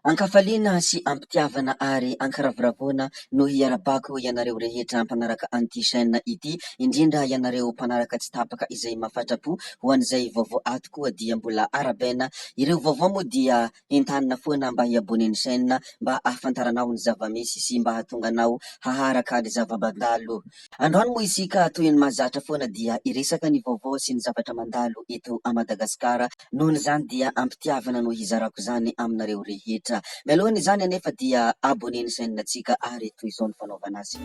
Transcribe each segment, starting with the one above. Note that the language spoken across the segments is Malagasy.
Ankafaliana sy ampitiavana ary ankiravoravoana no hiarabako ianareo rehetra mpanaraka an'ity chaîne ity, indrindra ianareo mpanaraka tsy tapaka izay mafatrapo. Ho an'izay vaovao ato koa dia mbola arabaina. Ireo vaovao moa dia entanina foana mba hi-abonner ny chaîne mba ahafantaranao ny zava-misy sy mba hahatonga anao haharaka ny zava-mandalo. Androany moa isika toy ny mahazatra foana dia hiresaka ny vaovao sy ny zavatra mandalo eto Madagasikara. Nohon'izany dia ampitiavana no hizarako izany aminareo rehetra. Mialohan'izany anefa dia abonner ny chaîne tsika ary toy izao ny fanaovana azy.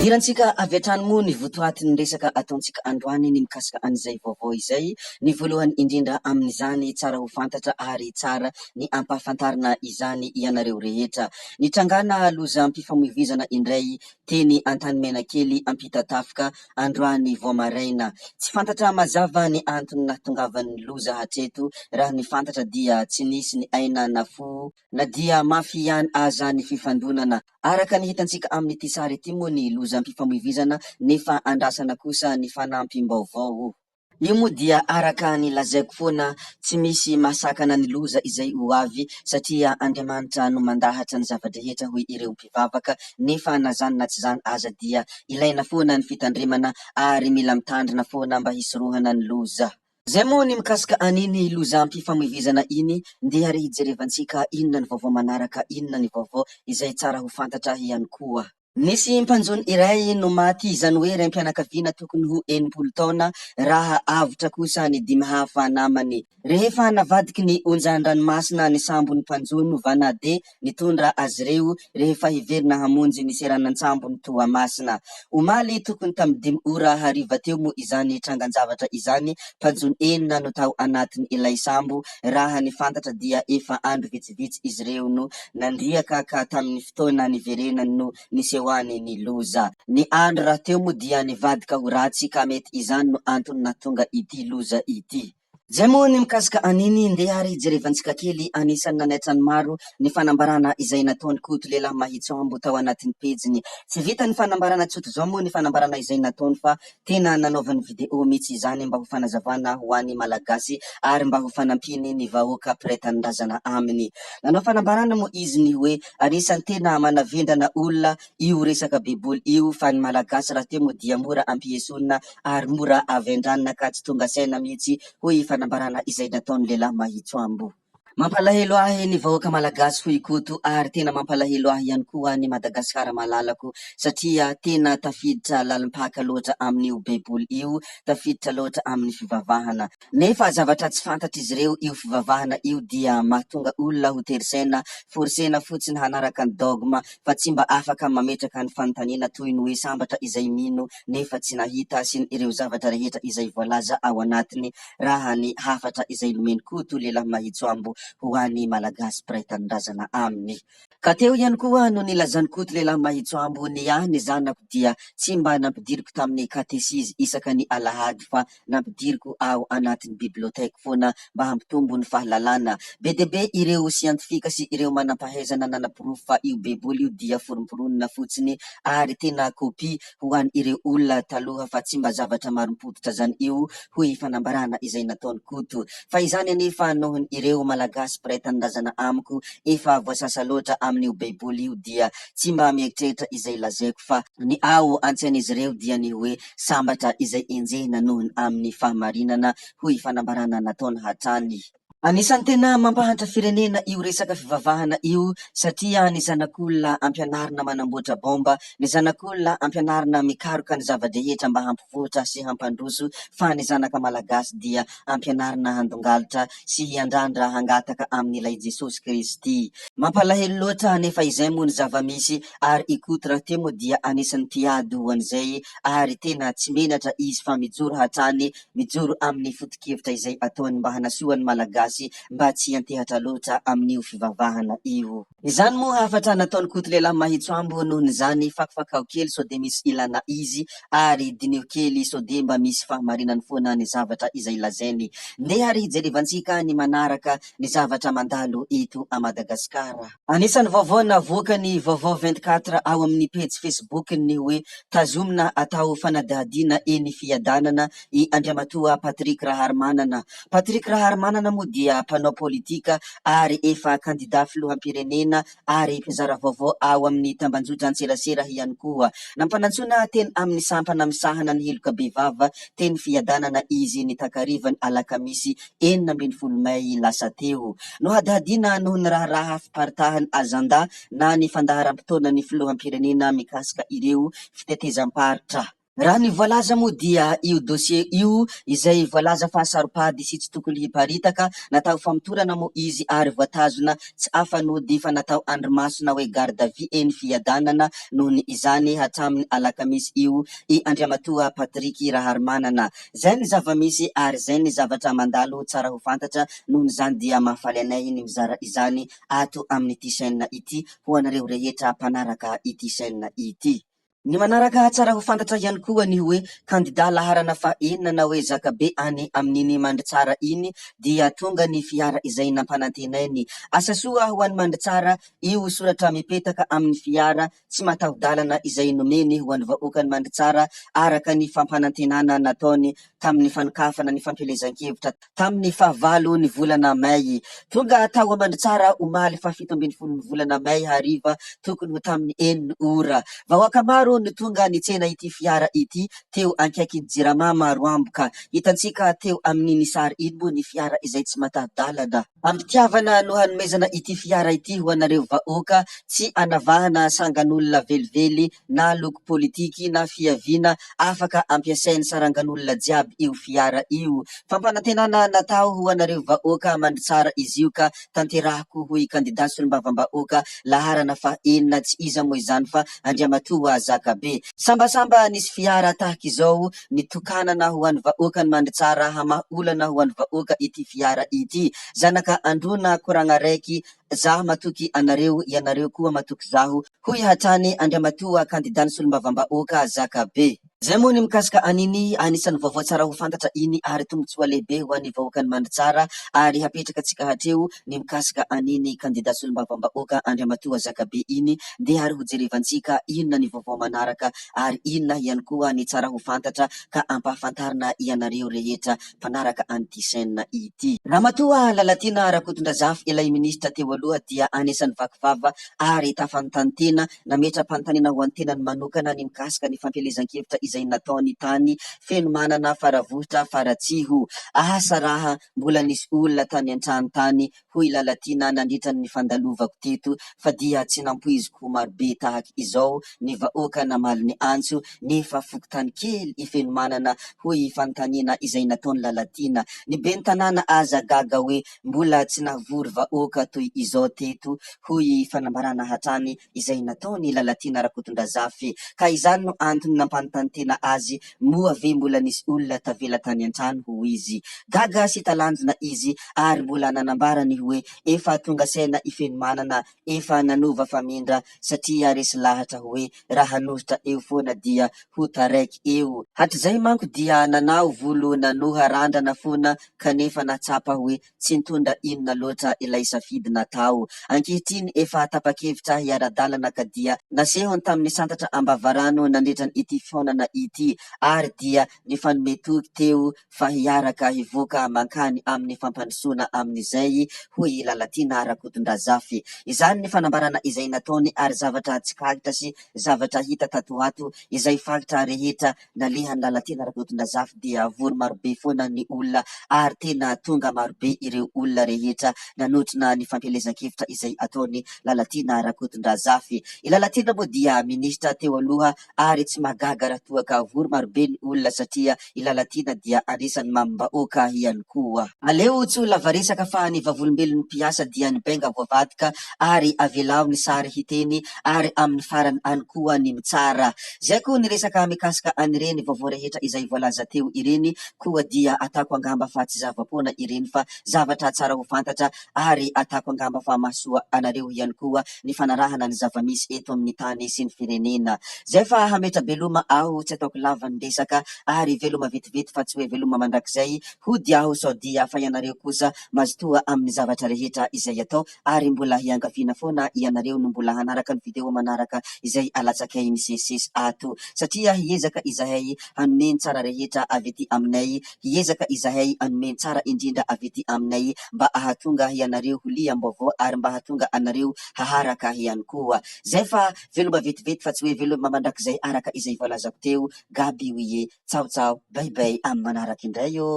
Idirantsika avy hatrany moa ny votoatin'ny resaka ataontsika androany ny mikasika an'izay vaovao izay. Ny voalohany indrindra amin'izany tsara ho fantatra ary tsara ny ampahafantarina izany ianareo rehetra. Nitrangana lozam-pifamoivoizana indray teny Antanimenakely Ampitatafika androany vao maraina. Tsy fantatra mazava ny antony nahatongavan'ny loza hatreto, raha ny fantatra dia tsy nisy ny aina nafoy na dia mafy ihany aza ny fifandonana. Araka ny hitantsika amin'ity sary ity moa ny lozam-pifamoivoizana nefa andrasana kosa ny fanampim-baovao. Io moa dia araka ny lazaiko foana, tsy misy mahasakana ny loza izay ho avy satria Andriamanitra no mandahatra ny zava-drehetra hoy ireo mpivavaka, nefa na zany na tsy zany aza dia ilaina foana ny fitandremana ary mila mitandrina foana mba hisorohana ny loza. Zay moa ny mikasika an'iny lozam-pifamoivoizana iny, ndeha re hijerevantsika inona ny vaovao manaraka, inona ny vaovao izay tsara ho fantatra ihany koa. Nisy mpanjono iray no maty, izany hoe raim-pianakaviana tokony ho 60 taona, raha avotra kosa ny dimy hafa namany. Rehefa navadiky ny onjan-dranomasina ny sambon'ny mpanjono Vanade nitondra azy ireo rehefa hiverina hamonjy ny seranan-tsambon'i Toamasina. Omaly tokony tamin'ny dimy ora hariva teo moa izany trangan-javatra izany, mpanjono enina no tao anatin'ilay sambo, raha ny fantatra dia efa andro vitsivitsy izy ireo no nandriaka ka tamin'ny fotoana niverenany no nisehoany ny loza. Ny andro rahateo moa dia nivadika ho ratsy ka mety izany no antony nahatonga ity loza ity. Zay moa ny mikasika an'iny, ndeha ary jerevantsika kely, anisan'ny nanaitra ny maro ny fanambarana izay nataon'i Koto lehilahy mahitsambo tao anatin'ny pejiny. Tsy vitan'ny fanambarana tsotra izao moa ny fanambarana izay nataony fa Tena nanaovany vidéo mitsy izany mba ho fanazavana ho any Malagasy ary mba ho fanampiany ny vahoaka mpiray tanindrazana aminy. Nanao fanambarana moa izy ny hoe anisan'ny tena manavendrana olona io resaka baiboly io fa ny Malagasy rahateo moa dia mora ampiesonina ary mora avendranina ka tsy tonga saina mihitsy hoy fanambarana izay nataon'ny lehilahy mahitsoambo. Mampalahelo ahy ny vahoaka Malagasy hoy Koto ary tena mampalahelo ahy ihany koa ny Madagasikara malalako satria tena tafiditra lalim-paka loatra amin'io baiboly io, tafiditra loatra amin'ny fivavahana. Nefa zavatra tsy fantatr'izy ireo io fivavahana io dia mahatonga olona ho tery saina, forcena fotsiny hanaraka ny dogme fa tsy mba afaka mametraka ny fanontaniana toy ny hoe sambatra izay mino nefa tsy nahita sy ny ireo zavatra rehetra izay voalaza ao anatiny raha ny hafatra izay nomen'i Koto lehilahy mahitsoambo ho an'ny Malagasy mpiray tanindrazana aminy. Ka teo ihany koa no nilazan'i Koto lehilahy mahitsoambo ny ahy ny zanako dia tsy mba nampidiriko tamin'ny katesizy isaka ny alahady fa nampidiriko ao anatin'ny bibliothèque foana mba hampitombo ny fahalalana. Be dia be ireo siantifika sy ireo manampahaizana nanaporofo fa io baiboly io dia foromporonina fotsiny ary tena kopia ho an'ireo olona taloha fa tsy mba zavatra marim-pototra zany io hoy fanambarana izay nataon'i Koto. Fa izany anefa nohon ireo Malagasy mpiray tanindrazana amiko efa voasasa loatra amin'io baiboly io dia tsy mba mieritreritra izay lazaiko fa ny ao antsain'izy ireo dia ny hoe sambatra izay enjehina nohon amin'ny fahamarinana hoy fanambarana nataony hatrany. Anisan'ny tena mampahantra firenena io resaka fivavahana io satria ny zanak'olona ampianarina manamboatra baomba, ny zanak'olona ampianarina mikaroka ny zava-drehetra mba hampivoatra sy hampandroso fa ny zanaka malagasy dia ampianarina handongalotra sy hiandrandra hangataka amin'ilay Jesosy Kristy. Mampalahelo loatra nefa izay moa ny zava-misy ary i Koto rahateo moa dia anisan'ny mpiady ho an'izay ary tena tsy menatra izy fa mijoro hatrany Mijoro amin'ny foto-kevitra izay ataony mba hanasoa ny Malagasy. Malagasy mba tsy hiantehatra loatra amin'io fivavahana io. Izany moa hafatra nataon'i Koto lehilahy Mahitsoambo nohon'izany fakofakao kely sao dia misy ilana izy ary diniho kely sao dia mba misy fahamarinany foana ny zavatra izay lazainy. Ndeha ary hijerevantsika ny manaraka ny zavatra mandalo eto a Madagasikara. Anisan'ny vaovao navoakan'ny Vaovao 24 ao amin'ny pejy Facebook-ny ny hoe tazomina atao fanadihadiana eny Fiadanana i Andriamatoa Patrick Raharimanana. Patrick Raharimanana moa dia mpanao politika ary efa kandida filoham-pirenena ary mpizara vaovao ao amin'ny tambanjotran-tserasera ihany koa. Nampanantsoina teny amin'ny sampana misahana ny heloka bevava teny Fiadanana izy ny takarivan'ny alakamisy 16 mey lasa teo. Nohadihadiana noho ny raharaha fiparitahan'ny azanda na ny fandaharam-potoanan'ny filoham-pirenena mikasika ireo fitetezam-paritra. Raha ny voalaza moa dia io dossier io izay voalaza fa saro-pady sy tsy tokony hiparitaka, natao famotorana moa izy ary voatazona tsy afa-nody fa natao andrimaso na hoe garde à vue eny Fiadanana noho ny izany hatramin'ny alakamisy io i Andriamatoa Patrick Raharimanana. Zay ny zava-misy ary zay ny zavatra mandalo tsara ho fantatra noho izany dia mahafaly anay ny mizara izany ato amin'ity chaîne ity ho anareo rehetra mpanaraka ity chaîne ity. Ny manaraka tsara ho fantatra ihany koa ny hoe kandida laharana fahenina na hoe zakabe any amin'iny Mandritsara iny dia tonga ny fiara izay nampanantenainy. Asa soa ho an'i Mandritsara io soratra mipetaka amin'ny fiara tsy mataho-dalana izay nomeny ho an'ny vahoakan'i Mandritsara araka ny fampanantenana nataony tamin'ny fanokafana ny fampielezan-kevitra tamin'ny fahavalo ny volana May. Tonga tao Mandritsara omaly faha-17 ny volana May hariva tokony ho tamin'ny enina ora. Vahoaka maro no tonga nitsena ity fiara ity teo ankaikin'ny Jirama Maroamboka. Hitantsika teo amin'iny sary iny moa ny fiara izay tsy mataho-dalana. Am-pitiavana no hanomezana ity fiara ity ho anareo vahoaka, tsy anavahana sangan'olona velively na loko politiky na fiaviana, afaka ampiasain'ny sarangan'olona jiaby io fiara io. Fampanantenana natao ho anareo vahoaka mandritsara izy io ka tanterahiko hoy kandida solombavambahoaka laharana faha enina tsy iza moa izany fa Andriamatoa Zakabe. Sambasamba nisy fiara tahaka izao nitokanana ho an'ny vahoakan'i Mandritsara hamaha olana ho an'ny vahoaka ity fiara ity. Zanaka Androna koragna raiky Zaho matoky anareo, ianareo koa matoky zaho, hoy hatrany Andriamatoa kandidan'ny solombavambahoaka Zakabe. Izay moa ny mikasika an'iny anisan'ny vaovao tsara ho fantatra iny ary tombotsoa lehibe ho an'ny vahoakan'i Mandritsara ary hapetraka tsika hatreo ny mikasika an'iny kandida solombavambahoaka Andriamatoa Zakabe iny ndeha ary ho jerevantsika inona ny vaovao manaraka ary inona ihany koa ny tsara ho fantatra ka ampahafantarina ianareo rehetra mpanaraka an'ity chaîne ity. Ramatoa Lalatiana Rakotondrazafy ilay minisitra teo aloha dia anisan'ny vaky vava ary tafanontany tena, nametra-panontaniana ho an'ny tenany manokana ny mikasika ny fampielezan-kevitra izay nataony tany Fenomanana Faravohitra Faratsiho. Asa raha mbola nisy olona tany an-trano tany hoy Lalatiana nandritra ny fandalovako teto fa dia tsy nampoiziko ho marobe tahaka izao ny vahoaka namaly ny antso nefa fokontany kely i Fenomanana hoy fanontaniana izay nataon'i Lalatiana. Ny ben'ny tanàna aza gaga hoe mbola tsy nahavory vahoaka toy izao teto hoy fanambarana hatrany izay nataon'i Lalatiana Rakotondrazafy. Ka izany no antony nampanontany tena azy moa ve mbola nisy olona tavela tany an-trano hoy izy. Gaga sy talanjona izy ary mbola nanambara ny hoe efa tonga saina i Fenomanana, efa nanova famindra satria resy lahatra hoe raha hanohitra eo foana dia ho taraiky eo. Hatrizay manko dia nanao volo nanoha randrana foana kanefa nahatsapa hoe tsy nitondra inona loatra ilay safidy natao. Ankehitriny efa tapa-kevitra hiara-dalana ka dia nasehony tamin'ny santatra ambavarano nandritra ity fihaonana ity ary dia nifanome toky teo fa hiaraka hivoaka mankany amin'ny fampandrosoana amin'izay, hoy i Lalatiana Rakotondrazafy. Izany ny fanambarana izay nataony ary zavatra tsikaritra sy zavatra hita tato ho ato izay faritra rehetra nalehan'i Lalatiana Rakotondrazafy dia vory marobe foana ny olona ary tena tonga marobe ireo olona rehetra nanotrona ny fampielezan-kevitra izay ataon'i Lalatiana Rakotondrazafy. I Lalatiana moa dia minisitra teo aloha ary tsy mahagaga raha toa toa ka vory marobe ny olona satria i Lalatiana dia anisan'ny mamim-bahoaka ihany koa. Aleo tsy ho lava resaka fa ny vavolombelon'ny mpiasa dia ny benga voavadika ary avelao ny sary hiteny ary amin'ny farany any koa ny mitsara. Zay koa ny resaka mikasika an'ireny vaovao rehetra izay voalaza teo ireny koa dia atako angamba fa tsy zava-poana ireny fa zavatra tsara ho fantatra ary atako angamba fa mahasoa anareo ihany koa ny fanarahana ny zava-misy eto amin'ny tany sy ny firenena. Zay fa hametra-beloma aho tsy ataoko lava ny resaka ary veloma vetivety fa tsy hoe veloma mandrakizay, hody aho sao dia fa ianareo kosa mazotoa amin'ny zavatra rehetra izay atao ary mbola hiangaviana foana ianareo no mbola hanaraka ny video manaraka izay alatsakay misesisesy ato satria hiezaka izahay hanome ny tsara rehetra avy ety aminay, hiezaka izahay hanome ny tsara indrindra avy ety aminay mba ahatonga ianareo ho liam-baovao ary mba hahatonga anareo haharaka ihany koa. Zay fa veloma vetivety fa tsy hoe veloma mandrakizay araka izay voalazako teo. Gaby oie. Tsao tsao. Bay bay amin'ny manaraka indray ô.